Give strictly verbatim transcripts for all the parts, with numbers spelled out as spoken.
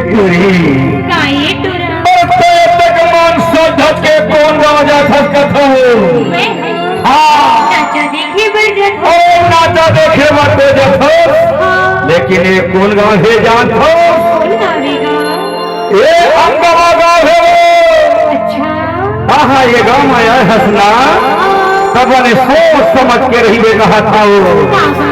टूरी, का ए टूरा? पर तोर तक मन सो धके कोन गाँव जाथस कथो? मैं? हाँ। नाचा देखे बर जाथस। ओ, नाचा देखे बर तो जाथस। हाँ। लेकिन ये कोन गाँव हे जानथस? कोन गाँव हे गा? ए अंगवा गाँव हे वो। अच्छा। हाँ, हाँ, ये गाँव में आए हस ना, तब बने सोच समझ के रहिबे कहत हँव। काबर?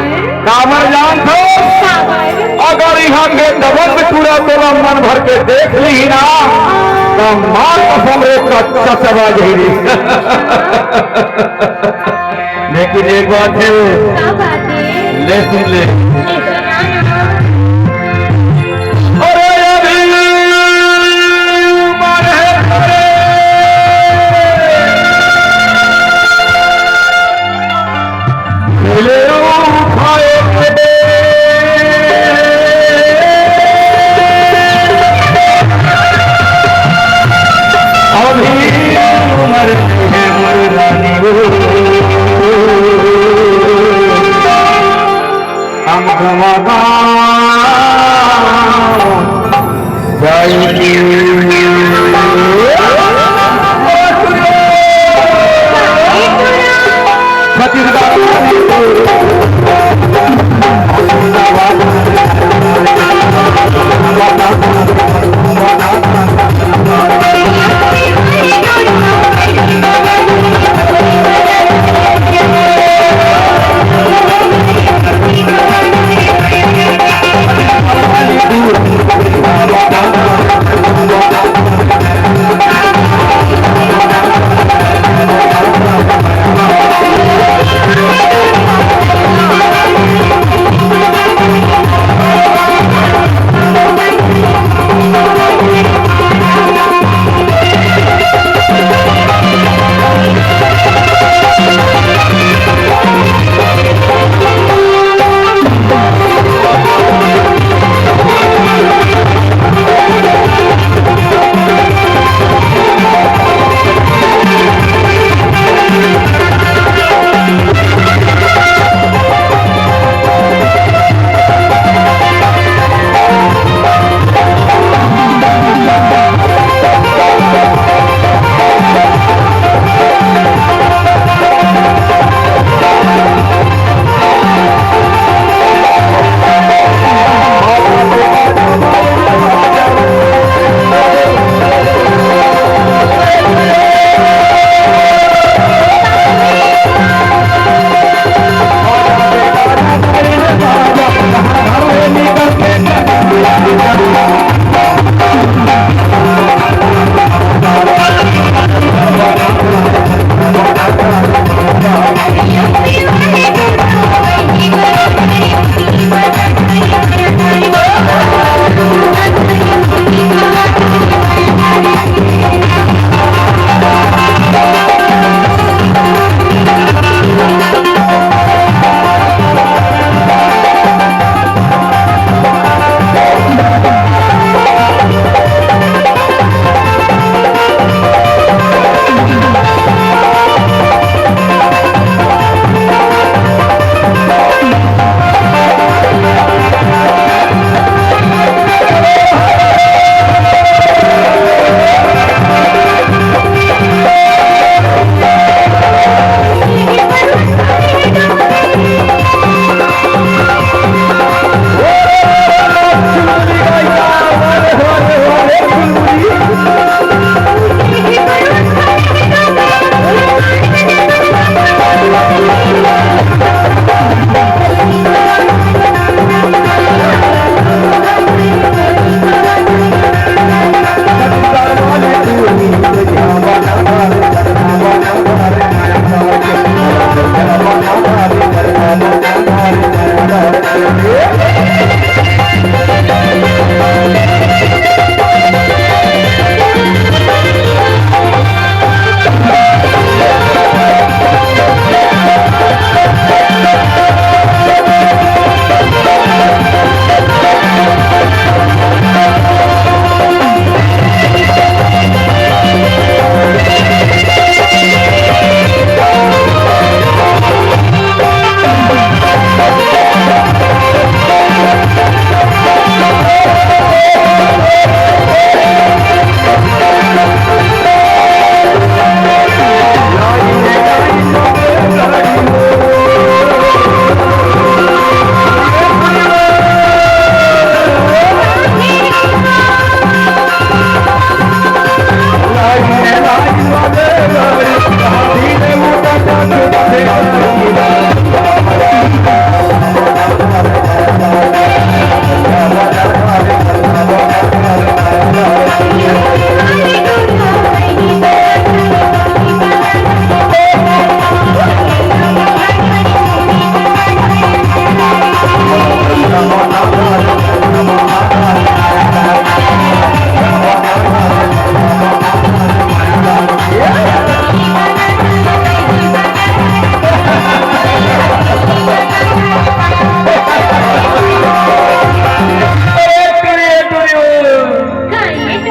काबर जानथस? काबर? अगर इहाँ के दबंग टूरा तोला मन भर के देख लिही ना, त मार कसम रे कच्चा चबा जही रे। लेकिन एक बात हे। का बात हे? ले सुन ले। ले सुना ना। अरे अभी उमर हे रे। ले उठाए के अभी उमर हे मोर रानी वो। हम गवा जाई की।